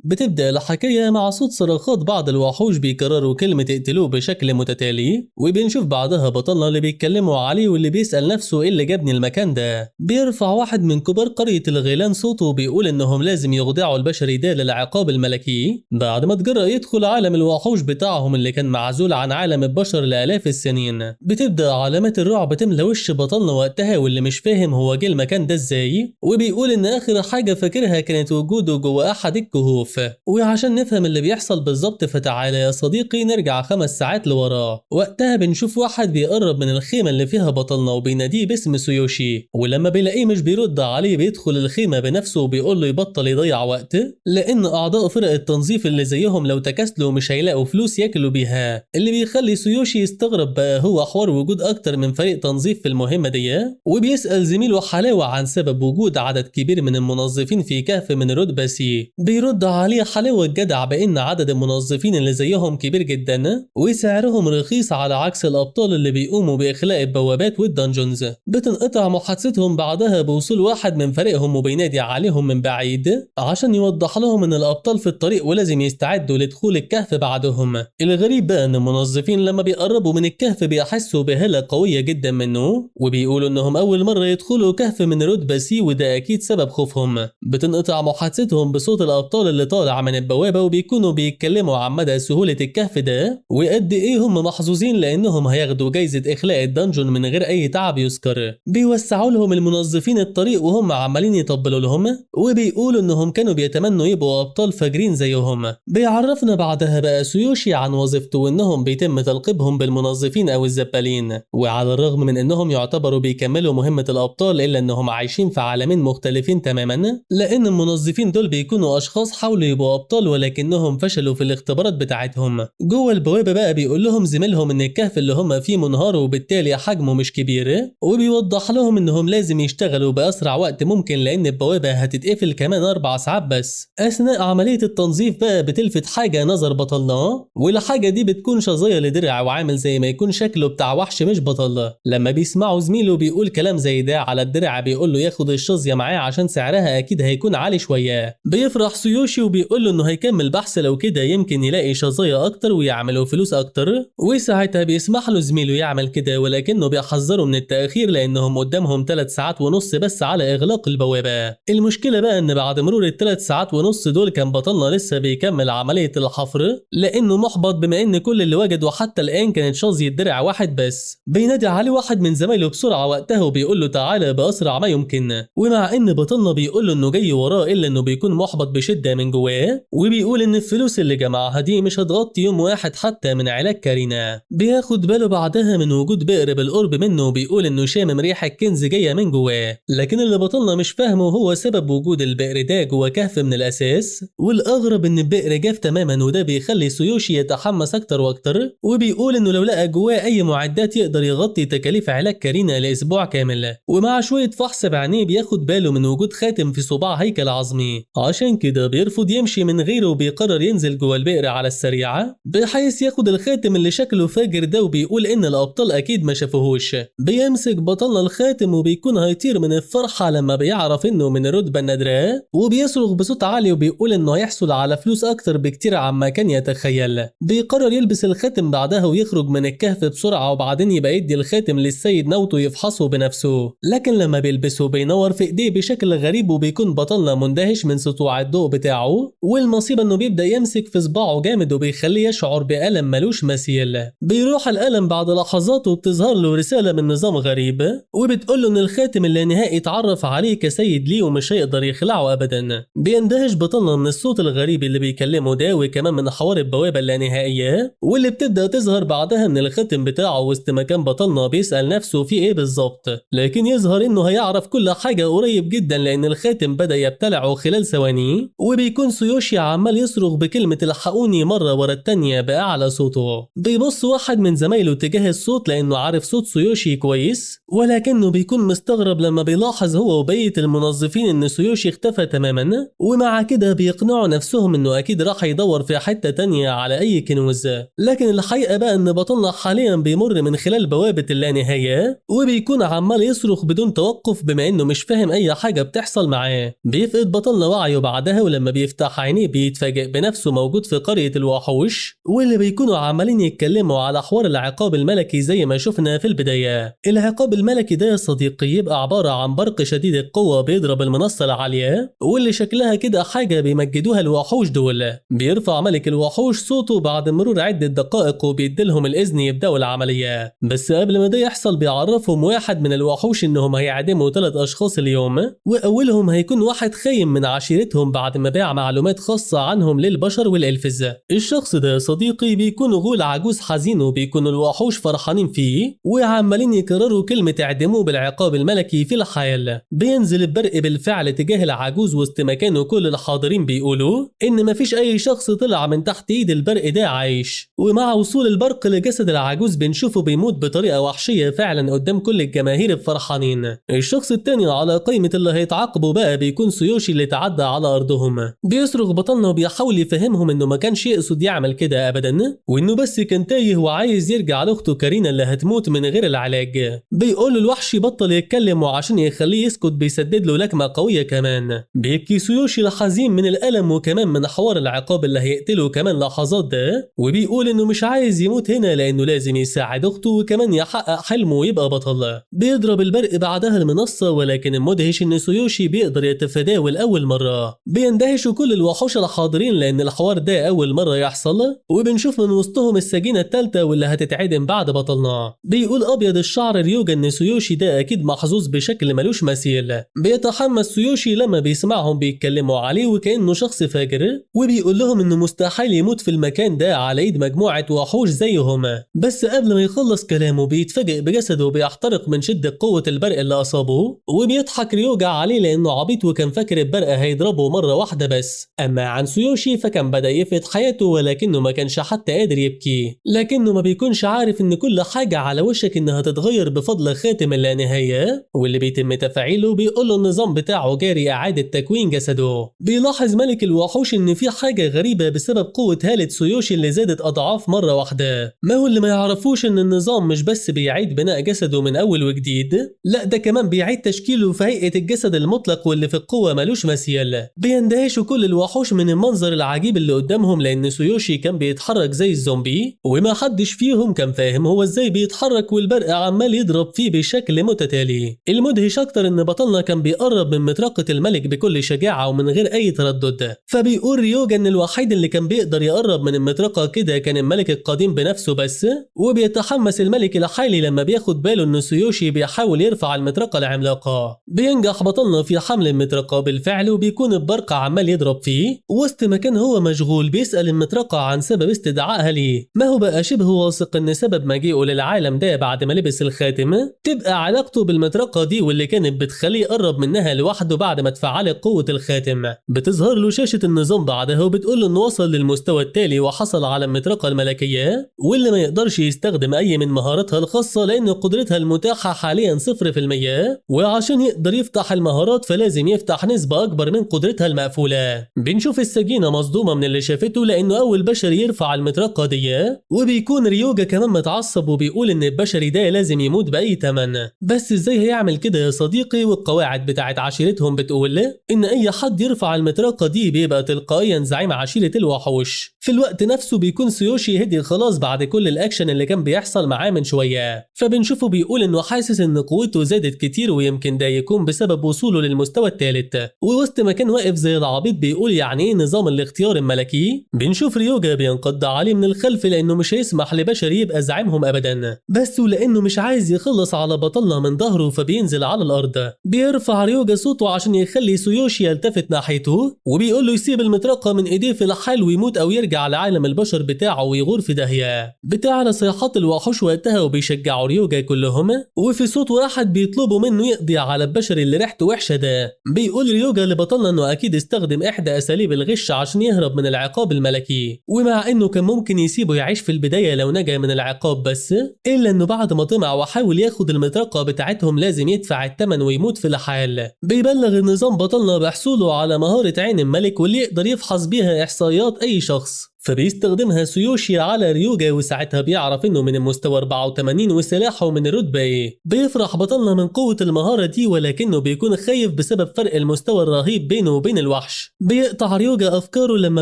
بتبدأ الحكاية مع صوت صرخات بعض الوحوش بيكرروا كلمة اقتلوه بشكل متتالي، وبنشوف بعدها بطلنا اللي بيتكلموا عليه واللي بيسأل نفسه ايه اللي جابني المكان ده. بيرفع واحد من كبار قرية الغيلان صوته وبيقول انهم لازم يخضعوا البشري ده للعقاب الملكي بعد ما تجرأ يدخل عالم الوحوش بتاعهم اللي كان معزول عن عالم البشر لآلاف السنين. بتبدأ علامات الرعب تملى وش بطلنا وقتها واللي مش فاهم هو جه المكان ده ازاي، وبيقول ان اخر حاجة فاكرها كانت وجوده جوه احد الكهوف. وعشان نفهم اللي بيحصل بالظبط فتعالى يا صديقي نرجع 5 ساعات لورا. وقتها بنشوف واحد بيقرب من الخيمة اللي فيها بطلنا وبيناديه باسم سويوشي، ولما بيلاقيه مش بيرد عليه بيدخل الخيمة بنفسه وبيقول له يبطل يضيع وقت، لأن أعضاء فرق التنظيف اللي زيهم لو تكاسلوا مش هيلاقوا فلوس ياكلوا بيها. اللي بيخلي سويوشي يستغرب بقى هو حوار وجود أكتر من فريق تنظيف في المهمة دي، وبيسأل زميله حلاوة عن سبب وجود عدد كبير من المنظفين في كهف من رتبة C. بيرد عليه حلاوة الجدع بإن عدد المنظفين اللي زيهم كبير جدا وسعرهم رخيص على عكس الأبطال اللي بيقوموا بإخلاء البوابات وال dungeons. بتنقطع محادثتهم بعدها بوصول واحد من فريقهم وبينادي عليهم من بعيد عشان يوضح لهم ان الابطال في الطريق ولازم يستعدوا لدخول الكهف بعدهم. الغريب بقى ان المنظفين لما بيقربوا من الكهف بيحسوا بهالة قوية جدا منه، وبيقولوا انهم اول مرة يدخلوا كهف من رتبة C وده اكيد سبب خوفهم. بتنقطع محادثتهم بصوت الابطال اللي طالع من البوابة وبيكونوا بيتكلموا عن مدى سهولة الكهف ده وقد ايه هم محظوظين لانهم هياخدوا جايزة اخلاء ال dungeon من غير اي تعب يذكر. بيوسعوا لهم المنظفين الطريق وهم عمالين يطبلوا لهم وبيقولوا انهم كانوا بيتمنوا يبقوا ابطال فاجرين زيهم. بيعرفنا بعدها بقى سويوشي عن وظيفته وانهم بيتم تلقيبهم بالمنظفين او الزبالين، وعلى الرغم من انهم يعتبروا بيكملوا مهمة الابطال الا انهم عايشين في عالمين مختلفين تماما، لان المنظفين دول بيكونوا اشخاص حاولوا يبقوا ابطال ولكنهم فشلوا في الاختبارات بتاعتهم. جوه البوابة بقى بيقول لهم زميلهم ان الكهف اللي هم فيه منهار وبالتالي حجمه مش كبير، وبيوضح لهم انهم لازم يشتغلوا باسرع وقت ممكن لان البوابة هتتقفل كمان 4 ساعات بس. اثناء عملية التنظيف بقى بتلفت حاجة نظر بطلنا، والحاجة دي بتكون شظيه لدرع وعامل زي ما يكون شكله بتاع وحش مش بطل. لما بيسمعوا زميله بيقول كلام زي ده على الدرع بيقول له ياخد الشظيه معاه عشان سعرها اكيد هيكون عالي شوية. بيفرح سويوشي وبيقول له انه هيكمل بحث لو كده يمكن يلاقي شظيه اكتر ويعملوا فلوس اكتر، وساعتها بيسمح له زميله يعمل كده ولكنه بيحذره من التأخير لأنهم قدامهم 3 ساعات ونص بس على إغلاق البوابة. المشكلة بقى إن بعد مرور ال3 ساعات ونص دول كان بطلنا لسه بيكمل عملية الحفر لأنه محبط بما إن كل اللي وجده حتى الآن كانت شظية درع واحد بس. بينادي عليه واحد من زمايله بسرعة وقتها وبيقول له تعالى بأسرع ما يمكن، ومع إن بطلنا بيقول له إنه جاي وراه إلا إنه بيكون محبط بشدة من جواه، وبيقول إن الفلوس اللي جمعها دي مش هتغطي يوم واحد حتى من علاج كارينا. بياخد باله بعدها من وجود بئر بالقرب منه وبيقول انه شامم ريحه كنز جاية من جواه، لكن اللي بطلنا مش فاهمه هو سبب وجود البئر ده جوه كهف من الاساس. والاغرب ان البئر جاف تماما، وده بيخلي سويوشي يتحمس اكتر واكتر، وبيقول انه لو لقى جواه اي معدات يقدر يغطي تكاليف علاج كارينا لاسبوع كامل. ومع شوية فحص بعينيه بياخد باله من وجود خاتم في صباع هيكل عظمي، عشان كده بيرفض يمشي من غيره وبيقرر ينزل جوه البئر على السريعة بحيث ياخد الخاتم اللي شكله فاجر ده، وبيقول ان الابطال اكيد ما شافوهوش. بيمسك بطلنا الخاتم وبيكون هيطير من الفرحة لما بيعرف انه من الرتبة النادرة، وبيصرخ بصوت عالي وبيقول انه هيحصل على فلوس اكتر بكتير عما كان يتخيل. بيقرر يلبس الخاتم بعدها ويخرج من الكهف بسرعة، وبعدين يبقى يدي الخاتم للسيد ناوتو يفحصه بنفسه، لكن لما بيلبسه بينور في ايديه بشكل غريب، وبيكون بطلنا مندهش من سطوع الضوء بتاعه. والمصيبة انه بيبدا يمسك في صباعه جامد وبيخليه يشعر بألم ملوش مثيل. بيروح الألم بعد لحظات وبتظهر له رسالة من نظام غريب وبتقول له إن الخاتم اللانهائي اتعرف عليه كسيد ليه ومش هيقدر يخلعه أبدا. بيندهش بطلنا من الصوت الغريب اللي بيكلمه ده، وكمان من حوار البوابة اللانهائية واللي بتبدأ تظهر بعدها من الخاتم بتاعه وسط مكان بطلنا بيسأل نفسه في إيه بالظبط، لكن يظهر إنه هيعرف كل حاجة قريب جدا لأن الخاتم بدأ يبتلعه خلال ثواني. وبيكون سويوشي عمال يصرخ بكلمة الحقوني مرة ورا التانية بأعلى صوته. بيبص واحد من زمايله تجاه الصوت لأنه عارف صوت سويوشي كويس، ولكنه بيكون مستغرب لما بيلاحظ هو وبقية المنظفين إن سويوشي اختفى تماما، ومع كده بيقنعوا نفسهم إنه أكيد راح يدور في حتة تانية على أي كنوز. لكن الحقيقة بقى إن بطلنا حاليا بيمر من خلال بوابة اللانهاية وبيكون عمال يصرخ بدون توقف بما إنه مش فاهم أي حاجة بتحصل معاه. بيفقد بطلنا وعيه بعدها، ولما بيفوق بيفتح عينيه بيتفاجئ بنفسه موجود في قرية الوحوش، واللي بيكونوا عمالين يتكلموا على حوار العقاب الملكي زي ما شفنا في البداية. العقاب الملكي ده يا صديقي يبقى عبارة عن برق شديد القوة بيضرب المنصة العالية واللي شكلها كده حاجة بيمجدوها الوحوش دول. بيرفع ملك الوحوش صوته بعد مرور عدة دقائق وبيديلهم الإذن يبدأوا العملية، بس قبل ما ده يحصل بيعرفهم واحد من الوحوش إنهم هيعدموا 3 أشخاص اليوم، وأولهم هيكون واحد خاين من عشيرتهم بعد ما باع معلومات خاصة عنهم للبشر والإلفز. الشخص ده صديقي بيكون غول عجوز حزين، وبيكون الوحوش فرحانين فيه وعمالين يكرروا كلمة اعدموه بالعقاب الملكي في الحال. بينزل البرق بالفعل تجاه العجوز وسط مكانه، كل الحاضرين بيقولوا إن مفيش أي شخص طلع من تحت إيد البرق ده عايش. ومع وصول البرق لجسد العجوز بنشوفه بيموت بطريقة وحشية فعلا قدام كل الجماهير الفرحانين. الشخص التاني على قائمة اللي هيتعاقبوا بقى بيكون سيوشي اللي تعدى على أرضهم. بيصرخ بطلنا وبيحاول يفهمهم إنه ما كانش يقصد يعمل كده أبدا، وإنه بس كان تايه وعايز يرجع لأخته كارينا اللي هتموت من غير العلاج. بيقول له الوحش بطل يتكلم، وعشان يخليه يسكت بيسدد له لكمة قوية كمان. بيبكي سيوشي الحزين من الألم وكمان من حوار العقاب اللي هيقتله كمان لحظات ده، وبيقول إنه مش عايز يموت هنا لأنه لازم يساعد أخته وكمان يحقق حلمه ويبقى بطل. بيضرب البرق بعدها المنصة، ولكن المدهش إن سيوشي بيقدر يتفاداه لأول مرة. بيندهشوا كل الوحوش الحاضرين لأن الحوار ده أول مرة يحصل، وبنشوف من وسطهم السجينة الثالثة واللي هتتعدم بعد بطلنا. بيقول أبيض الشعر ريوجا إن سيوشي ده أكيد محظوظ بشكل ملوش مثيل. بيتحمس سيوشي لما بيسمعهم بيتكلموا عليه وكأنه شخص فاجر، وبيقول لهم إنه مستحيل يموت في المكان ده على إيد مجموعة وحوش زيهم. بس قبل ما يخلص كلامه بيتفاجئ بجسده بيحترق من شدة قوة البرق اللي أصابه، وبيضحك ريوجا عليه لأنه عبيط وكان فاكر البرق هيضربه مرة واحدة بس. أما عن سيوشي فكان بدأ يفقد حياته، ولكنه ما كانش حتى قادر يبكي، لكنه ما بيكونش عارف إن كل حاجة على وشك إنها تتغير بفضل خاتم اللانهاية واللي بيتم تفعيله. بيقول له النظام بتاعه جاري إعادة تكوين جسده. بيلاحظ ملك الوحوش إن في حاجة غريبة بسبب قوة هالة سيوشي اللي زادت أضعاف مرة واحدة. ما هو اللي ما يعرفوش إن النظام مش بس بيعيد بناء جسده من أول وجديد، لا ده كمان بيعيد تشكيله في هيئة الجسد المطلق واللي في القوة ملوش مثيل. بيندهشوا كل الوحوش من المنظر العجيب اللي قدامهم لأن سيوشي كان بيتحرك زي الزومبي، وما حدش فيهم كان فاهم هو ازاي بيتحرك والبرق عمال يضرب فيه بشكل متتالي. المدهش أكتر إن بطلنا كان بيقرب من مطرقة الملك بكل شجاعة ومن غير أي تردد. فبيقول ريوجا إن الوحيد اللي كان بيقدر يقرب من المطرقة كده كان الملك القديم بنفسه بس. وبيتحمس الملك الحالي لما بياخد باله إن سيوشي بيحاول يرفع المطرقة العملاقة. بينجح بطلنا في حمل المطرقة بالفعل، وبيكون البرق عمال يضرب فيه. وسط ما كان هو مشغول بيسأل المطرقة عن سبب استدعائها ليه. ما هو بقى شبه واثق إن سبب مجيئه للعالم ده بعد ما لبس الخاتم تبقى علاقته بالمطرقة دي واللي كانت بتخليه يقرب منها لوحده بعد ما اتفعلت قوة الخاتم. بتظهر له شاشة النظام بعدها وبتقول له إنه وصل للمستوى التالي وحصل على المطرقة الملكية، واللي ما يقدرش يستخدم أي من مهاراتها الخاصة لأن قدرتها المتاحة حاليا 0%، وعشان يقدر يفتح المهارات فلازم يفتح نسبة أكبر من قدرتها المقفولة. بنشوف السجينة مصدومة من اللي شافته لأنه أول بشري يرفع المطرقة دي، وبيكون ريوجا كمان متعصب وبيقول إن البشري ده لازم يموت بأي تمن. بس إزاي هيعمل كده يا صديقي؟ والقواعد بتاعت عشيرتهم بتقول إن أي حد يرفع المطرقة دي بيبقى تلقائيا زعيم عشيرة الوحوش. في الوقت نفسه بيكون سيوشي هدي خلاص بعد كل الأكشن اللي كان بيحصل معاه من شوية، فبنشوفه بيقول إنه حاسس إن قوته زادت كتير ويمكن ده يكون بسبب وصوله للمستوى الثالث. ووسط ما كان واقف زي العبيط بيقول يعني إيه نظام الاختيار الملكي؟ بنشوف ريوجا بينقض عليه من الخلف لأنه مش هيسمح لبشر يبقى زعيمهم أبدا، بس ولأنه مش عايز يخلص على بطلنا من ظهره فبينزل على الأرض. بيرفع ريوجا صوته عشان يخلي سيوشي يلتفت ناحيته، وبيقول له يسيب المطرقة من إيديه في الحال ويموت أو يرجع لعالم البشر بتاعه ويغور في داهية. بتعلى صيحات الوحوش وقتها وبيشجعوا ريوجا كلهم، وفي صوت واحد بيطلبوا منه يقضي على البشر اللي ريحته وحشة ده. بيقول ريوجا لبطلنا إنه أكيد استخدم إحدى أساليب الغش عشان يهرب من العقاب الملكي، ومع إنه كان ممكن يسيبه يعيش في البداية لو نجا من العقاب بس، إلا إنه بعد ما طمع وحاول ياخد المطرقة بتاعتهم لازم يدفع الثمن ويموت في الحال. بيبلغ النظام بطلنا بحصوله على مهارة عين الملك واللي يقدر يفحص بيها إحصائيات أي شخص. فبيستخدمها سويوشي على ريوجا، وساعتها بيعرف انه من المستوى 84 وسلاحه من الرتبة A. بيفرح بطلنا من قوة المهارة دي، ولكنه بيكون خايف بسبب فرق المستوى الرهيب بينه وبين الوحش. بيقطع ريوجا افكاره لما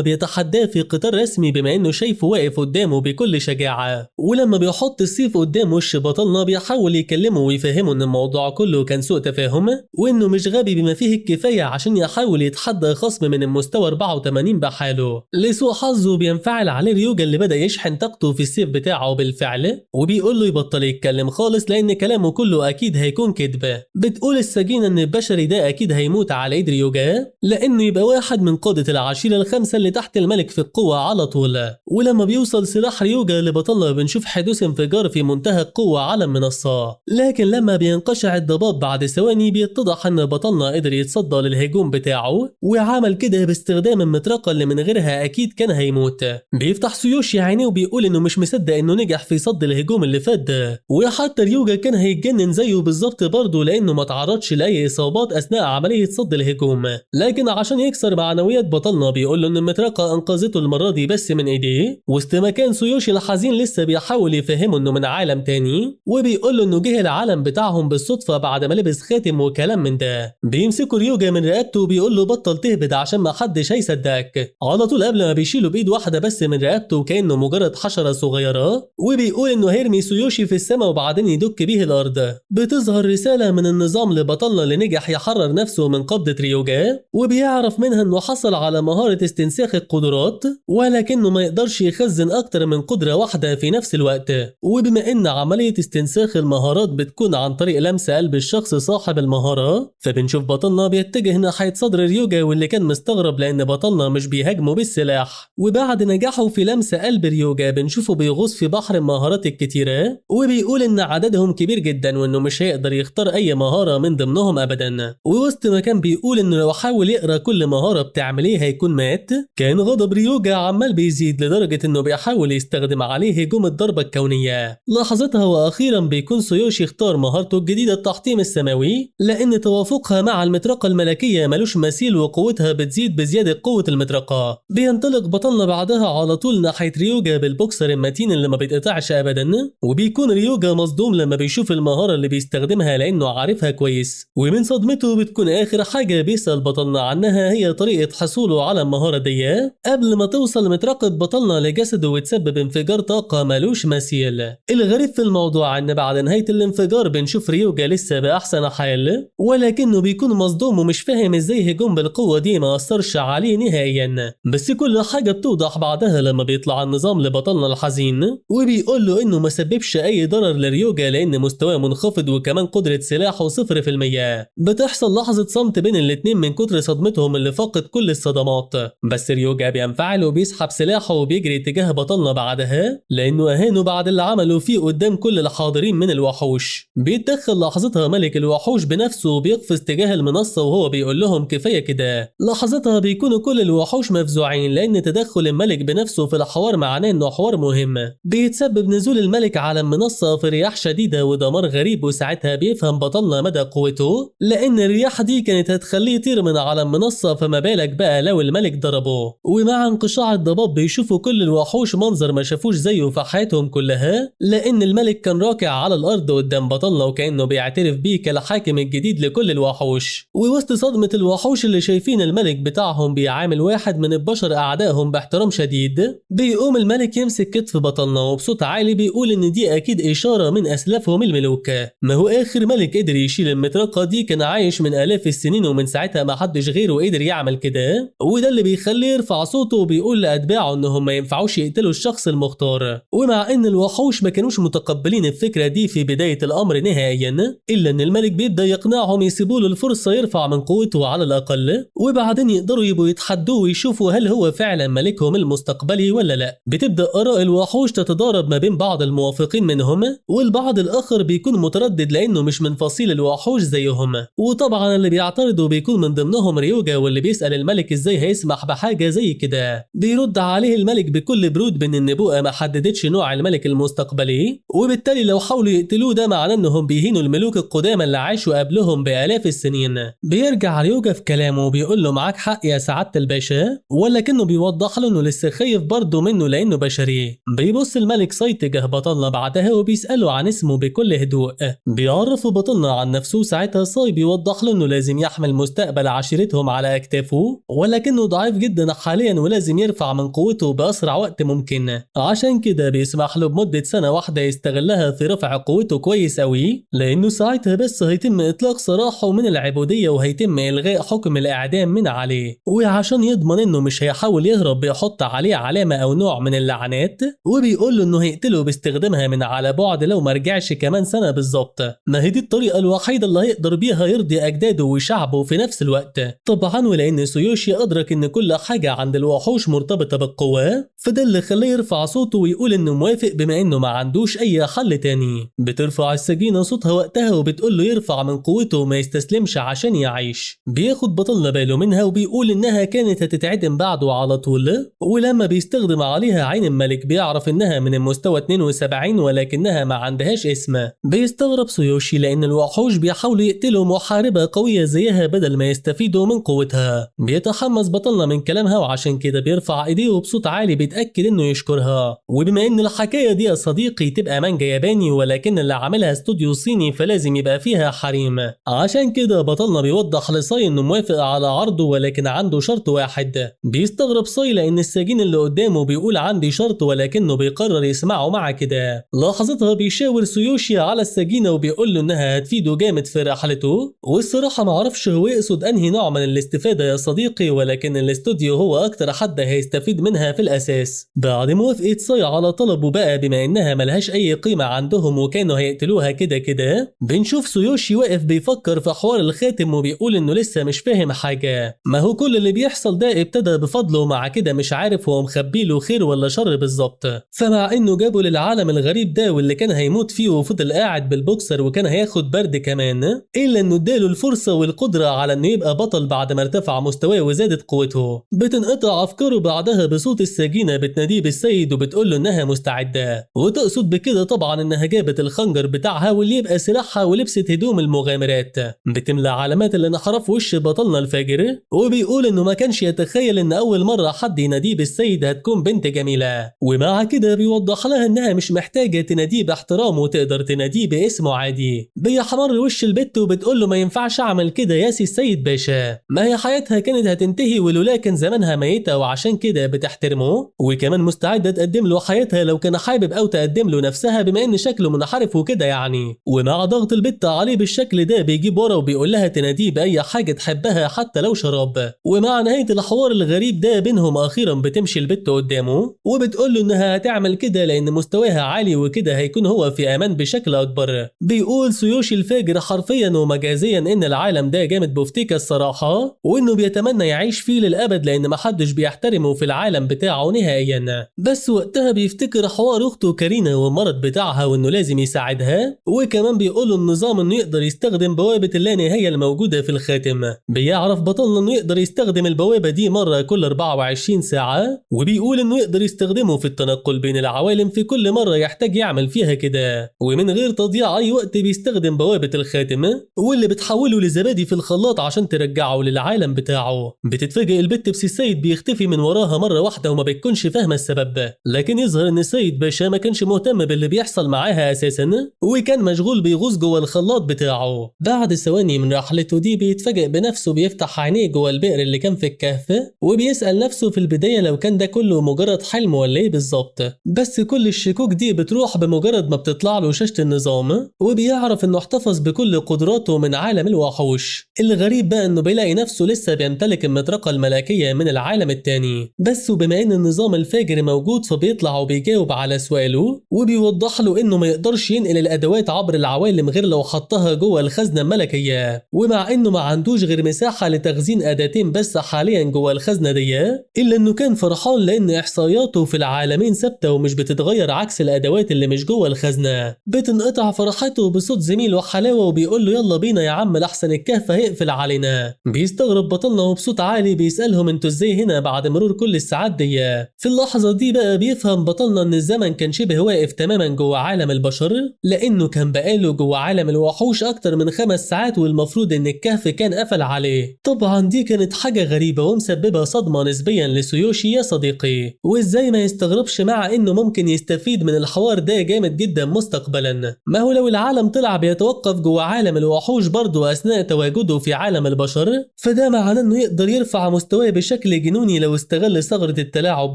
بيتحداه في قتال رسمي بما انه شايفه واقف قدامه بكل شجاعة، ولما بيحط السيف قدام وش بطلنا بيحاول يكلمه ويفهمه ان الموضوع كله كان سوء تفاهم، وانه مش غبي بما فيه الكفاية عشان يحاول يتحدى خصم من المستوى 84 بحاله. لسوء حظه بينفعل عليه ريوجا اللي بدأ يشحن طاقته في السيف بتاعه بالفعل، وبيقول له يبطل يتكلم خالص لان كلامه كله اكيد هيكون كذب. بتقول السجينة ان البشري ده اكيد هيموت على ايد ريوجا لانه يبقى واحد من قادة العشيرة الخمسة اللي تحت الملك في القوة على طول. ولما بيوصل سلاح ريوجا لبطلنا بنشوف حدوث انفجار في منتهى القوة على المنصة، لكن لما بينقشع الضباب بعد ثواني بيتضح ان بطلنا قدر يتصدى للهجوم بتاعه، وعمل كده باستخدام المطرقة اللي من غيرها اكيد كان هيموت. بيفتح سويوشي عينيه وبيقول انه مش مصدق انه نجح في صد الهجوم اللي فات ده، وحتى ريوجا كان هيتجنن زيه بالظبط برضه لانه ما تعرضش لاي اصابات اثناء عملية صد الهجوم. لكن عشان يكسر معنويات بطلنا بيقول له ان المطرقة انقذته المرة دي بس من ايديه، وسط ما كان سويوشي الحزين لسه بيحاول يفهمه انه من عالم تاني، وبيقول له انه جه العالم بتاعهم بالصدفة بعد ما لبس خاتم وكلام من ده. بيمسكوا ريوجا من رقبته وبيقول له بطل تهبد عشان ما حدش هيصدقك، على طول قبل ما بيشيله بايد واحدة بس من رقبته وكانه مجرد حشرة صغيرة، وبيقول انه هيرمي سويوشي في السماء وبعدين يدك بيه الارض. بتظهر رسالة من النظام لبطلنا اللي نجح يحرر نفسه من قبضه ريوجا، وبيعرف منها انه حصل على مهارة استنساخ القدرات، ولكنه ما يقدرش يخزن اكتر من قدره واحدة في نفس الوقت. وبما ان عملية استنساخ المهارات بتكون عن طريق لمس قلب الشخص صاحب المهارة، فبنشوف بطلنا بيتجه ناحية صدر ريوجا واللي كان مستغرب لان بطلنا مش بيهاجمه بالسلاح. وبعد نجاحه في لمس قلب ريوجا بنشوفه بيغوص في بحر المهارات الكتيرة، وبيقول ان عددهم كبير جدا وانه مش هيقدر يختار اي مهارة من ضمنهم ابدا. ووسط ما كان بيقول انه لو حاول يقرا كل مهارة بتعمل ايه هيكون مات، كان غضب ريوجا عمال بيزيد لدرجة انه بيحاول يستخدم عليه هجوم الضربة الكونية. لحظتها واخيرا بيكون سويوشي اختار مهارته الجديدة التحطيم السماوي، لان توافقها مع المطرقة الملكية ملوش مثيل وقوتها بتزيد بزيادة قوة المطرقة. بينطلق بطلنا بعدها على طول ناحية ريوجا بالبوكسر المتين اللي ما بيتقطعش ابدا، وبيكون ريوجا مصدوم لما بيشوف المهارة اللي بيستخدمها لانه عارفها كويس. ومن صدمته بتكون اخر حاجة بيسأل بطلنا عنها هي طريقه حصوله على المهارة دي قبل ما توصل مطرقه بطلنا لجسده وتسبب انفجار طاقة ملوش مثيل. الغريب في الموضوع ان بعد نهاية الانفجار بنشوف ريوجا لسه باحسن حال، ولكنه بيكون مصدوم ومش فاهم ازاي هجوم بالقوة دي ما اثرش عليه نهائيا. بس كل حاجة بتوضح بعدها لما بيطلع النظام لبطلنا الحزين وبيقول له انه ما سببش اي ضرر لريوجا لان مستواه منخفض وكمان قدره سلاحه 0%. بتحصل لحظة صمت بين الاتنين من كتر صدمتهم اللي فاقت كل الصدمات، بس ريوجا بينفعل وبيسحب سلاحه وبيجري تجاه بطلنا بعدها لانه اهانه بعد اللي عمله فيه قدام كل الحاضرين من الوحوش. بيتدخل لحظتها ملك الوحوش بنفسه وبيقفز تجاه المنصة وهو بيقول لهم كفاية كده. لحظتها بيكونوا كل الوحوش مفزوعين لان تدخل الملك بنفسه في الحوار معناه انه حوار مهم. بيتسبب نزول الملك على المنصة في رياح شديدة ودمار غريب، وساعتها بيفهم بطلنا مدى قوته لان الرياح دي كانت هتخليه يطير من على المنصة، فما بالك بقى لو الملك ضربه. ومع انقشاع الضباب بيشوفوا كل الوحوش منظر ما شافوش زيه في حياتهم كلها، لان الملك كان راكع على الارض قدام بطلنا وكانه بيعترف بيه كالحاكم الجديد لكل الوحوش. ووسط صدمة الوحوش اللي شايفين الملك بتاعهم بيعامل واحد من البشر اعدائهم باحترام شديد، بيقوم الملك يمسك كتف بطلنا وبصوت عالي بيقول ان دي اكيد اشارة من اسلافهم الملوك، ما هو اخر ملك قدر يشيل المطرقة دي كان عايش من الاف السنين ومن ساعتها ما حدش غيره قدر يعمل كده، وده اللي بيخليه يرفع صوته وبيقول لاتباعه انهم ما ينفعوش يقتلوا الشخص المختار. ومع ان الوحوش ما كانوش متقبلين الفكرة دي في بداية الامر نهائيا، الا ان الملك بيبدا يقنعهم يسيبوا له الفرصة يرفع من قوته على الاقل، وبعدين يقدروا يبقوا يتحدوه ويشوفوا هل هو فعلا ملكهم المستقبلي ولا لا. بتبدا اراء الوحوش تتضارب ما بين بعض الموافقين منهم والبعض الاخر بيكون متردد لانه مش من فصيل الوحوش زيهم، وطبعا اللي بيعترضوا بيكون من ضمنهم ريوجا واللي بيسال الملك ازاي هيسمح بحاجة زي كده. بيرد عليه الملك بكل برود بان النبوءة ما حددتش نوع الملك المستقبلي، وبالتالي لو حاولوا يقتلوه ده معناه انهم بيهينوا الملوك القدامى اللي عاشوا قبلهم بالاف السنين. بيرجع ريوجا في كلامه وبيقول له معاك حق يا سعادة الباشا، ولكنه بيوضح له انه لسه خايف برضه منه لانه بشري. بيبص الملك ساي تجاه بطلنا بعدها وبيساله عن اسمه بكل هدوء. بيعرفه بطلنا عن نفسه، ساعتها ساي بيوضح له انه لازم يحمل مستقبل عشيرتهم على اكتافه، ولكنه ضعيف جدا حاليا ولازم يرفع من قوته باسرع وقت ممكن، عشان كده بيسمح له بمدة سنة واحدة يستغلها في رفع قوته كويس قوي، لانه ساعتها بس هيتم اطلاق سراحه من العبودية وهيتم الغاء حكم الاعدام من عليه. وعشان يضمن انه مش هيحاول يهرب بيحط عليه علامة او نوع من اللعنات، وبيقول له انه هيقتله باستخدامها من على بعد لو ما رجعش كمان سنة بالظبط. ما هي دي الطريقة الوحيدة اللي هيقدر بيها يرضي اجداده وشعبه في نفس الوقت. طبعا ولان سويوشي ادرك ان كل حاجة عند الوحوش مرتبطة بالقوة، فده اللي خلاه يرفع صوته ويقول انه موافق بما انه ما عندوش اي حل تاني. بترفع السجينه صوتها وقتها وبتقول له يرفع من قوته وما يستسلمش عشان يعيش. بياخد بطلنا باله منها وبيقول انها كانت هتتعدم بعده على طول، ولما بيستخدم عليها عين الملك بيعرف انها من المستوى 72 ولكنها ما عندهاش اسم. بيستغرب سويوشي لان الوحوش بيحاولوا يقتلوا محاربة قوية زيها بدل ما يستفيدوا من قوتها. بيتحمس بطلنا من كلامها وعشان كده بيرفع ايديه وبصوت عالي بيتاكد انه يشكرها. وبما ان الحكاية دي يا صديقي تبقى مانجا ياباني ولكن اللي عاملها استوديو صيني فلازم يبقى فيها حريم، عشان كده بطلنا بيوضح لساي انه موافق على عرضه ولكن عنده شرط واحد. بيستغرب ساي لان السجين اللي قدامه بيقول عندي شرط ولكنه بيقرر يسمعه مع كده. لحظتها بيشاور سويوشي على السجينه وبيقول له انها هتفيده جامد في رحلته، والصراحة معرفش هو يقصد انهي نوع من الاستفادة يا صديقي، ولكن الاستوديو هو اكتر حد هيستفيد منها في الاساس. بعد موافقة ساي على طلبه بقى بما انها ملهاش اي قيمة عندهم وكانوا هيقتلوها كده كده، بنشوف سويوشي واقف بيفكر في حوار الخاتم وبيقول انه لسه مش فاهم حاجة، ما هو كل اللي بيحصل ده ابتدى بفضله مع كده مش عارف هو مخبيله خير ولا شر بالظبط. فمع انه جابه للعالم الغريب ده واللي كان هيموت فيه وفضل قاعد بالبوكسر وكان هياخد برد كمان، الا انه اداله الفرصة والقدرة على انه يبقى بطل بعد ما ارتفع مستواه وزادت قوته. بتنقطع افكاره بعدها بصوت السجينه بتناديه بالسيد وبتقول له انها مستعدة، وتقصد بكده طبعا انها جابت الخنجر بتاعها واللي يبقى سلاحها ولبست هدوم المغامرات. بتملى علامات الانحراف وش بطلنا الفاجر وبيقول انه ما كانش يتخيل ان اول مرة حد يناديه بالسيد هتكون بنت جميلة، ومع كده بيوضح لها انها مش محتاجه تناديه باحترام وتقدر تناديه باسمه عادي. بيحمر وش البت وبتقول له ما ينفعش اعمل كده يا سي السيد باشا، ما هي حياتها كانت هتنتهي ولولا كان زمانها ميته وعشان كده بتحترمه، وكمان مستعدة تقدم له حياتها لو كان حابب او تقدم له نفسها بما ان شكله منحرف وكده يعني. ومع ضغط البت عليه بالشكل ده بيجيب ورا وبيقول لها تناديه باي حاجة تحبها حتى لو شراب. ومع نهاية الحوار الغريب ده بينهم اخيرا بتمشي البت قدامه وبتقول له انها هتعمل كده لان مستواها عالي وكده هيكون هو في امان بشكل اكبر. بيقول سويوشي الفاجر حرفيا ومجازيا ان العالم ده جامد بوفتيكا الصراحة، وانه بيتمنى يعيش فيه للابد لان محدش بيحترمه في العالم بتاعه نهائيا. بس وقتها بيفتكر حوار اخته كارينا والمرض بتاعها وانه لازم يساعدها، وكمان بيقول النظام انه يقدر يستخدم بوابه اللانهايه الموجودة في الخاتم. بيعرف بطلنا انه يقدر يستخدم البوابة دي مرة كل 24 ساعة، وبيقول انه يقدر يستخدمه في التنقل بين العوالم في كل مرة يحتاج يعمل فيها كده. ومن غير تضييع اي وقت بيستخدم بوابه الخاتم واللي بتحوله لزبادي في الخلاط عشان ترجعه للعالم بتاعه. بتتفاجئ البت بسي السيد بيختفي من وراها مرة واحدة وما بتكونش فاهمه السبب، لكن يظهر ان السيد باشا ما كانش مهتم باللي بيحصل معاها اساسا وكان مشغول بيغوص جوه الخلاط بتاعه. بعد ثواني من رحلته دي بيتفاجئ بنفسه بيفتح عينيه جوه البئر اللي كان في الكهف، وبيسأل نفسه في البداية لو كان ده كله مجرد حلم ولا ايه بالظبط. بس كل الشكوك دي بتروح بمجرد ما بتطلع له شاشة النظام، وبيعرف انه احتفظ بكل قدراته من عالم الوحوش. الغريب بقى انه بيلاقي نفسه لسه بيمتلك المطرقة الملكية من العالم التاني، بس وبما ان النظام الفاجر موجود فبيطلع وبيجاوب على سؤاله وبيوضح له انه ما يقدرش ينقل الادوات عبر العوالم غير لو حطها جوه الخزنة الملكية، ومع انه ما عندوش غير مساحة لتخزين اداتين بس حاليا جوه الخزنة دي، الا انه كان فرحان لان احصائياته في العالمين ثابتة ومش بتتغير عكس الادوات اللي مش جوه الخزنة. بتنقطع فرحته بصوت زميله حلاوة وبيقول له يلا بينا يا عم لحسن الكهف هيقفل علينا. بيستغرب بطلنا وبصوت عالي بيسالهم انتوا ازاي هنا بعد مرور كل الساعات دي. في اللحظة دي بقى بيفهم بطلنا ان الزمن كان شبه واقف تماما جوه عالم البشر، لانه كان بقاله جوه عالم الوحوش اكتر من 5 ساعات والمفروض ان الكهف كان قفل عليه. طبعا دي كانت حاجة غريبة ومسببه صدمة نسبيا لسويوشي سيوشي يا صديقي، وازاي ما يستغربش مع انه ممكن يستفيد من الحوار ده جامد جدا مستقبلا. ما هو لو العالم طلع بيتوقف جوه عالم الوحوش برضه اثناء تواجده في عالم البشر، فده معناه انه يقدر يرفع مستواه بشكل جنوني لو استغل ثغرة التلاعب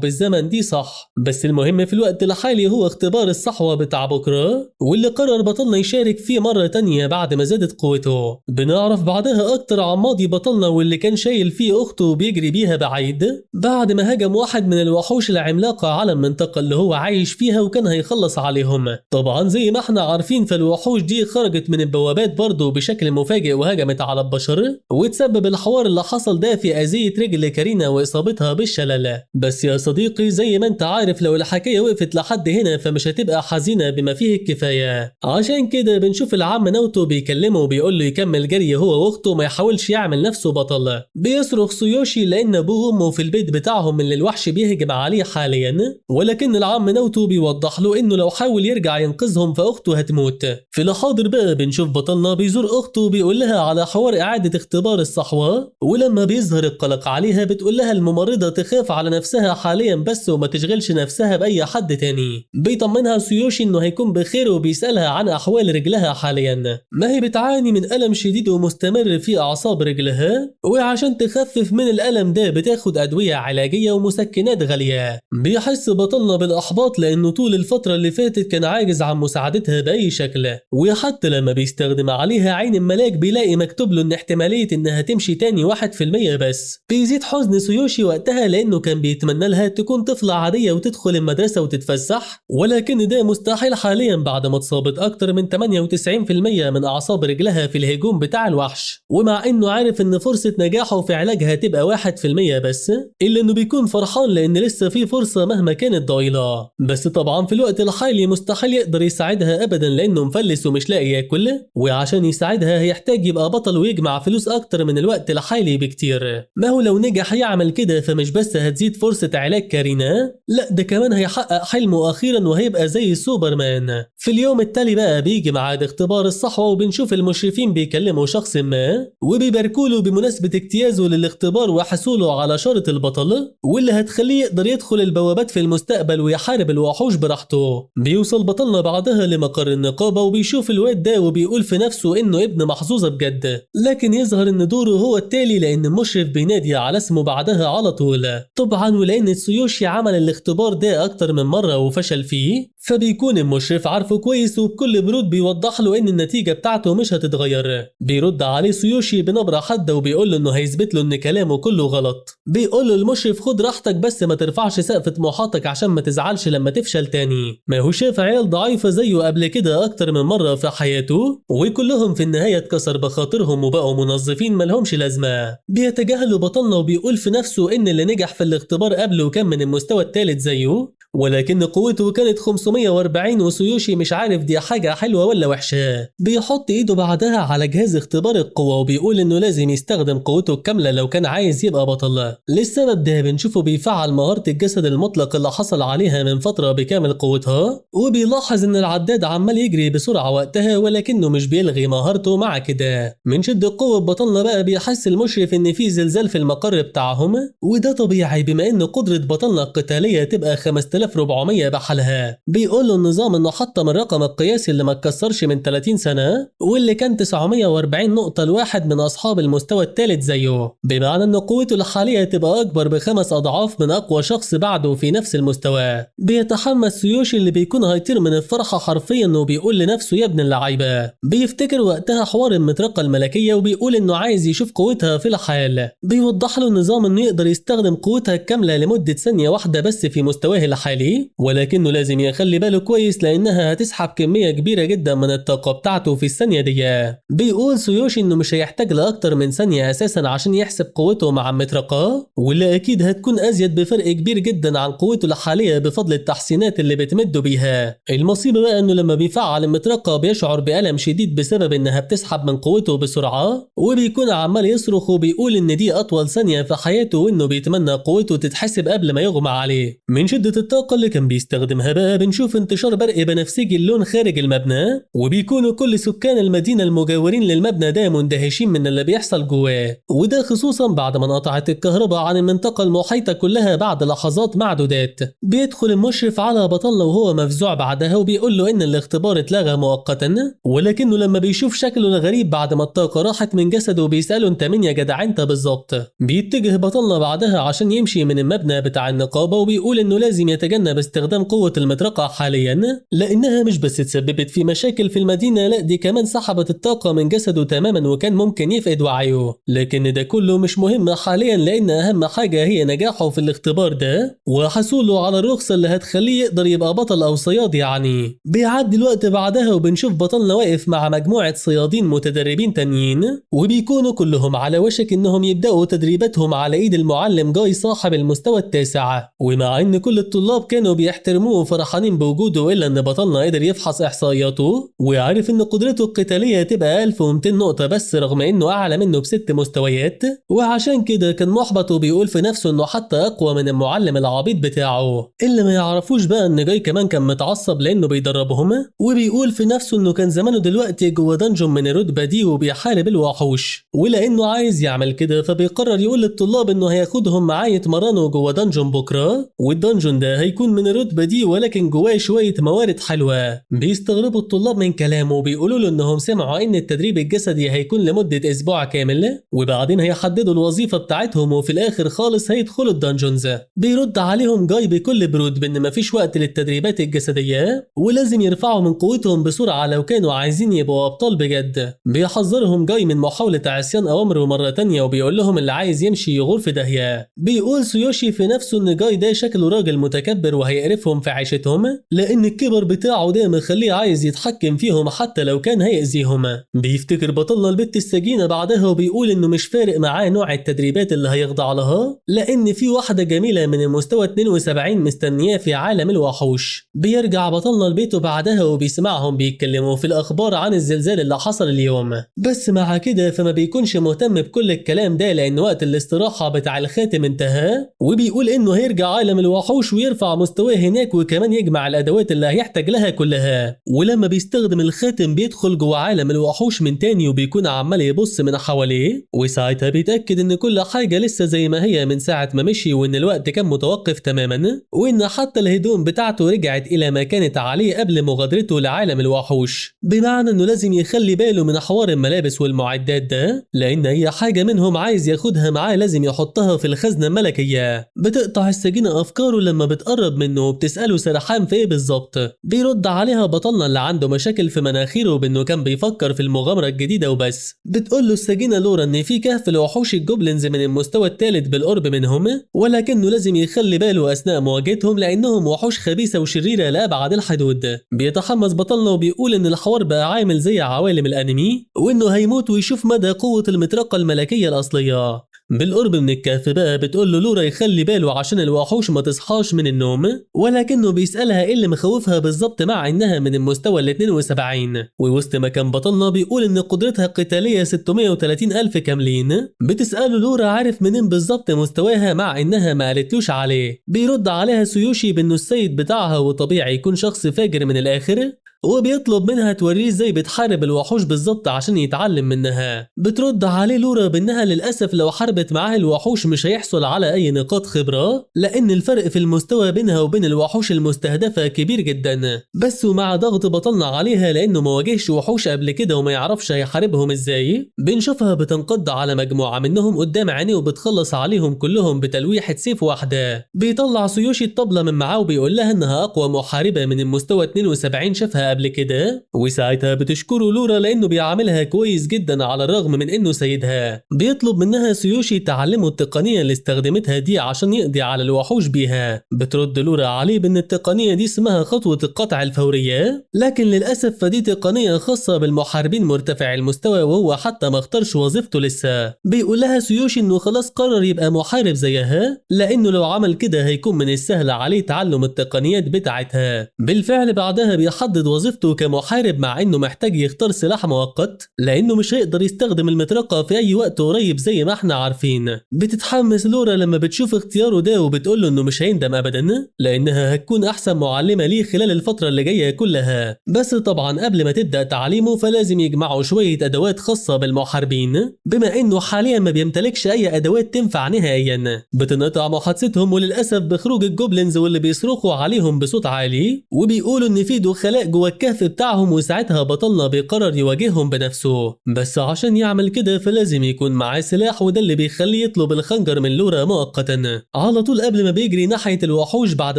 بالزمن دي صح. بس المهم في الوقت الحالي هو اختبار الصحوة بتاع بكرة، واللي قرر بطلنا يشارك فيه مرة تانية بعد ما زادت قوته. بنعرف بعدها اكتر عن ماضي بطلنا واللي كان شايل فيه اخته وبيجري بيها بعيد بعد ما هجم واحد من الوحوش العملاقة على المنطقة اللي هو عايش فيها وكان هيخلص عليهم. طبعا زي ما احنا عارفين فالوحوش دي خرجت من البوابات برضه بشكل مفاجئ وهجمت على البشر، وتسبب الحوار اللي حصل ده في أذية رجل كارينا وإصابتها بالشلل. بس يا صديقي زي ما انت عارف لو الحكاية وقفت لحد هنا فمش هتبقى حزينة بما فيه الكفاية. عشان كده بنشوف العم ناوتو بيكلمه وبيقول له يكمل جري هو واخته ما يحاولش يعمل نفسه بطل. بيصرخ سيوشي لان ابوه وامه في البيت بتاعهم اللي الوحش بيهجم عليه حاليا، ولكن العم ناوتو بيوضح له انه لو حاول يرجع ينقذهم فاخته هتموت. في الحاضر بقى بنشوف بطلنا بيزور اخته وبيقول لها على حوار اعادة اختبار الصحوة، ولما بيظهر القلق عليها بتقول لها الممرضة تخاف على نفسها حاليا بس وما تشغلش نفسها باي حد تاني. بيطمنها سيوشي انه هيكون بخير وبيسألها عن احوال رجلها حاليا، ما هي بتعاني من ألم شديد ومستمر في اعصاب رجلها، وعشان تخفف من الألم ده بتاخد أدوية علاجية ومسكنات غالية. بيحس بطلنا بالإحباط لأنه طول الفترة اللي فاتت كان عاجز عن مساعدتها بأي شكل، وحتى لما بيستخدم عليها عين الملاك بيلاقي مكتوب له إن احتمالية إنها تمشي تاني 1% بس. بيزيد حزن سيوشي وقتها لأنه كان بيتمنى لها تكون طفلة عادية وتدخل المدرسة وتتفسح، ولكن ده مستحيل حاليا بعد ما اتصابت أكتر من 98% من أعصاب رجلها في الهجوم بتاع الوحش. ومع إنه عارف إن فرصة نجاحه في علاجها تبقى 1% بس، إلا إنه بيكون فرحان لأن لسه في فرصة مهما كانت ضئيلة. بس طبعا في الوقت الحالي مستحيل يقدر يساعدها أبدا لأنه مفلس ومش لاقي ياكل، وعشان يساعدها هيحتاج يبقى بطل ويجمع فلوس أكتر من الوقت الحالي بكتير. ما هو لو نجح يعمل كده فمش بس هتزيد فرصة علاج كارينا، لا ده كمان هيحقق حلمه أخيرا وهيبقى زي سوبرمان. في اليوم التالي بقى بيجي ميعاد اختبار الصحوة، وبنشوف المشرفين بيكلموا شخص ما وبيباركوا له بمناسبة اجتيازه للاختبار وحصوله على شارة البطل، واللي هتخليه يقدر يدخل البوابات في المستقبل ويحارب الوحوش براحته. بيوصل بطلنا بعدها لمقر النقابة وبيشوف الواد ده وبيقول في نفسه انه ابن محظوظة بجد، لكن يظهر ان دوره هو التالي لان المشرف بينادي على اسمه بعدها على طول. طبعا ولان تسويوشي عمل الاختبار ده اكتر من مرة وفشل فيه، فبيكون المشرف عارفه كويس وبكل برود بيوضح له ان النتيجة بتاعته مش هتتغير. بيرد عليه سيوشي بنبرة حادة وبيقول له انه هيثبت له ان كلامه كله غلط. بيقول له المشرف خد راحتك بس ما ترفعش سقف طموحاتك عشان ما تزعلش لما تفشل تاني. ما هو شاف عيال ضعيفة زيه قبل كده اكتر من مرة في حياته، وكلهم في النهاية اتكسر بخاطرهم وبقوا منظفين مالهمش لازمة. بيتجاهله بطلنا وبيقول في نفسه ان اللي نجح في الاختبار قبله كان من المستوى الثالث زيه، ولكن قوته كانت 540 وسيوشي مش عارف دي حاجة حلوة ولا وحشة. بيحط ايده بعدها على جهاز اختبار القوة وبيقول انه لازم يستخدم قوته الكاملة لو كان عايز يبقى بطل. للسبب ده بنشوفه بيفعل مهارة الجسد المطلق اللي حصل عليها من فترة بكامل قوتها، وبيلاحظ ان العداد عمال يجري بسرعة وقتها ولكنه مش بيلغي مهارته مع كده. من شدة قوة بطلنا بقى بيحس المشرف ان في زلزال في المقر بتاعهم، وده طبيعي بما ان قدرة بطلنا القتالية تبقى 5400 بحالها. بيقول له النظام انه حطم الرقم القياسي اللي ما اتكسرش من 30 سنة واللي كان 940 نقطة لواحد من اصحاب المستوى الثالث زيه، بمعنى ان قوته الحالية تبقى اكبر ب5 اضعاف من اقوى شخص بعده في نفس المستوى. بيتحمس سيوشي اللي بيكون هيطير من الفرحة حرفيا وبيقول لنفسه يا ابن اللعيبة. بيفتكر وقتها حوار المطرقة الملكية وبيقول انه عايز يشوف قوتها في الحال. بيوضح له النظام انه يقدر يستخدم قوتها الكاملة لمدة ثانية واحدة بس في مستواه الحالي، ولكنه لازم يخلي باله كويس لانها هتسحب كمية كبيرة جدا من الطاقة بتاعته في الثانية دي. بيقول سيوشي انه مش هيحتاج لاكتر من ثانية اساسا عشان يحسب قوته مع المطرقة، واللي اكيد هتكون ازيد بفرق كبير جدا عن قوته الحالية بفضل التحسينات اللي بتمده بيها. المصيبة بقى انه لما بيفعل المطرقة بيشعر بألم شديد بسبب انها بتسحب من قوته بسرعة، وبيكون عمال يصرخ وبيقول ان دي اطول ثانية في حياته وانه بيتمنى قوته تتحسب قبل ما يغمى عليه. من شدة الطاقة الطاقة اللي كان بيستخدمها بقى بنشوف انتشار برق بنفسجي اللون خارج المبنى، وبيكونوا كل سكان المدينة المجاورين للمبنى ده مندهشين من اللي بيحصل جواه، وده خصوصا بعد ما انقطعت الكهرباء عن المنطقة المحيطة كلها بعد لحظات معدودات. بيدخل المشرف على بطلنا وهو مفزوع بعدها وبيقول له ان الاختبار اتلغى مؤقتا، ولكنه لما بيشوف شكله الغريب بعد ما الطاقة راحت من جسده بيسأله انت مين يا جدع انت بالظبط. بيتجه بطلنا بعدها عشان يمشي من المبنى بتاع النقابة، وبيقول انه لازم يتجنب استخدام قوة المطرقة حاليا لانها مش بس تسببت في مشاكل في المدينة، لا دي كمان سحبت الطاقة من جسده تماما وكان ممكن يفقد وعيه. لكن ده كله مش مهم حاليا لان اهم حاجة هي نجاحه في الاختبار ده وحصوله على الرخصة اللي هتخليه يقدر يبقى بطل او صياد يعني. بيعدي الوقت بعدها وبنشوف بطلنا واقف مع مجموعة صيادين متدربين تانيين، وبيكونوا كلهم على وشك انهم يبدأوا تدريباتهم على ايد المعلم جاي صاحب المستوى التاسع. ومع ان كل الطلاب كانوا بيحترموه وفرحانين بوجوده، الا ان بطلنا قدر يفحص احصائياته ويعرف ان قدرته القتالية تبقى 1200 نقطة بس رغم انه اعلى منه ب6 مستويات، وعشان كده كان محبط وبيقول في نفسه انه حتى اقوى من المعلم العبيط بتاعه. اللي ما يعرفوش بقى ان جاي كمان كان متعصب لانه بيدربهم، وبيقول في نفسه انه كان زمانه دلوقتي جوه dungeon من الرتبة دي وبيحارب الوحوش، ولانه عايز يعمل كده فبيقرر يقول للطلاب انه هياخدهم معاه يتمرنوا جوه dungeon بكره، وال dungeon ده هيكون من الرتبة دي ولكن جواه شوية موارد حلوة. بيستغربوا الطلاب من كلامه وبيقولوا له انهم سمعوا ان التدريب الجسدي هيكون لمدة اسبوع كامل وبعدين هيحددوا الوظيفة بتاعتهم وفي الاخر خالص هيدخلوا ال dungeons. بيرد عليهم جاي بكل برود بان مفيش وقت للتدريبات الجسدية ولازم يرفعوا من قوتهم بسرعة لو كانوا عايزين يبقوا ابطال بجد. بيحذرهم جاي من محاولة عصيان اوامره مرة تانية وبيقول لهم اللي عايز يمشي يغور في داهية. بيقول سيوشي في نفسه ان جاي ده شكله راجل متكبر وهيقرفهم في عيشتهم لان الكبر بتاعه ده مخليه عايز يتحكم فيهم حتى لو كان هيأذيهم. بيفتكر بطلنا البت السجينه بعدها وبيقول انه مش فارق معاه نوع التدريبات اللي هيخضع لها لان في واحدة جميلة من المستوى 72 مستنياه في عالم الوحوش. بيرجع بطلنا لبيته بعدها وبيسمعهم بيتكلموا في الاخبار عن الزلزال اللي حصل اليوم، بس مع كده فما بيكونش مهتم بكل الكلام ده لان وقت الاستراحة بتاع الخاتم انتهى، وبيقول انه هيرجع عالم الوحوش ويرفع مستواه هناك وكمان يجمع الادوات اللي هيحتاج لها كلها. ولما بيستخدم الخاتم بيدخل جوه عالم الوحوش من تاني وبيكون عمال يبص من حواليه، وساعتها بيتاكد ان كل حاجة لسه زي ما هي من ساعة ما مشي وان الوقت كان متوقف تماما وان حتى الهدوم بتاعته رجعت الى ما كانت عليه قبل مغادرته لعالم الوحوش. بمعنى انه لازم يخلي باله من حوار الملابس والمعدات ده لان اي حاجة منهم عايز ياخدها معاه لازم يحطها في الخزنة الملكية. بتقطع السجينه افكاره لما بتقرب منه وبتساله سرحان في ايه بالظبط. بيرد عليها بطلنا اللي عنده مشاكل في مناخيره بانه كان بيفكر في المغامرة الجديدة وبس. بتقول له السجينه لورا ان في كهف لوحوش ال goblins من المستوى الثالث بالقرب منهم، ولكنه لازم يخلي باله اثناء مواجهتهم لانهم وحوش خبيثة وشريره لابعد الحدود. بيتحمس بطلنا وبيقول ان الحوار بقى عامل زي عوالم الانمي وانه هيموت ويشوف مدى قوة المطرقة الملكية الاصلية. بالقرب من الكهف بقى بتقول له لورا يخلي باله عشان الوحوش ما تصحاش من النوم، ولكنه بيسألها ايه اللي مخوفها بالظبط مع انها من المستوى ال 72. ووسط ما كان بطلنا بيقول ان قدرتها القتالية 630 ألف كاملين، بتسأله لورا عارف منين بالظبط مستواها مع انها ما قالتلوش عليه. بيرد عليها سيوشي بانه السيد بتاعها وطبيعي يكون شخص فاجر من الاخر، وبيطلب منها توريه ازاي بتحارب الوحوش بالظبط عشان يتعلم منها. بترد عليه لورا بانها للاسف لو حاربت معاه الوحوش مش هيحصل على اي نقاط خبره لان الفرق في المستوى بينها وبين الوحوش المستهدفة كبير جدا. بس ومع ضغط بطلنا عليها لانه ما واجهش وحوش قبل كده وما يعرفش هيحاربهم ازاي، بنشوفها بتنقض على مجموعة منهم قدام عينيه وبتخلص عليهم كلهم بتلويحه سيف واحدة. بيطلع سيوشي الطبلة من معاه وبيقول لها انها اقوى محاربة من المستوى 72 شافها قبل كده، وساعتها بتشكره لورا لانه بيعاملها كويس جدا على الرغم من انه سيدها. بيطلب منها سيوشي تعلمه التقنية اللي استخدمتها دي عشان يقضي على الوحوش بيها. بترد لورا عليه بان التقنية دي اسمها خطوة القطع الفورية، لكن للاسف فدي تقنية خاصة بالمحاربين مرتفع المستوى وهو حتى ما اختارش وظيفته لسه. بيقول لها سيوشي انه خلاص قرر يبقى محارب زيها لانه لو عمل كده هيكون من السهل عليه تعلم التقنيات بتاعتها. بالفعل بعدها بيحدد وظيفته وظيفته كمحارب، مع انه محتاج يختار سلاح مؤقت لانه مش هيقدر يستخدم المطرقة في اي وقت قريب زي ما احنا عارفين. بتتحمس لورا لما بتشوف اختياره ده وبتقول له انه مش هيندم ابدا لانها هتكون احسن معلمه ليه خلال الفترة اللي جاية كلها. بس طبعا قبل ما تبدا تعليمه فلازم يجمعوا شوية ادوات خاصة بالمحاربين، بما انه حاليا ما بيمتلكش اي ادوات تنفع نهائيا. بتنقطع محادثتهم وللاسف بخروج ال goblins واللي بيصرخوا عليهم بصوت عالي وبيقولوا ان في دخلاء جوه الكهف بتاعهم، وساعتها بطلنا بيقرر يواجههم بنفسه. بس عشان يعمل كده فلازم يكون معاه سلاح، وده اللي بيخليه يطلب الخنجر من لورا مؤقتا. على طول قبل ما بيجري ناحية الوحوش بعد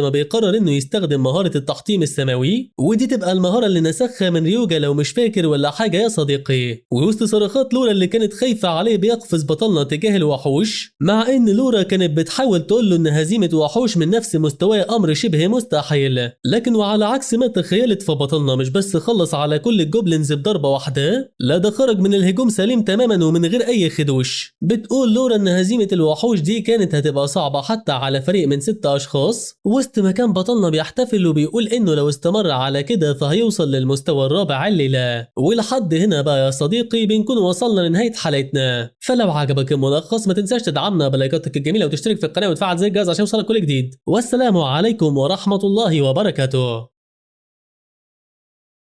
ما بيقرر انه يستخدم مهارة التحطيم السماوي، ودي تبقى المهارة اللي نسخها من ريوجا لو مش فاكر ولا حاجة يا صديقي. ووسط صرخات لورا اللي كانت خايفة عليه بيقفز بطلنا تجاه الوحوش، مع ان لورا كانت بتحاول تقول له ان هزيمة وحوش من نفس مستواه امر شبه مستحيل، لكن وعلى عكس ما تخيلت فبطلنا مش بس خلص على كل ال goblins بضربه واحدة، لا ده خرج من الهجوم سليم تماما ومن غير اي خدوش. بتقول لورا ان هزيمة الوحوش دي كانت هتبقى صعبة حتى على فريق من 6 اشخاص، وسط ما كان بطلنا بيحتفل وبيقول انه لو استمر على كده فهيوصل للمستوى الرابع الليلة. ولحد هنا بقى يا صديقي بنكون وصلنا لنهاية حلقتنا. فلو عجبك الملخص ما تنساش تدعمنا بلايكاتك الجميلة وتشترك في القناة وتفعل زر الجرس عشان يوصلك كل جديد. والسلام عليكم ورحمة الله وبركاته.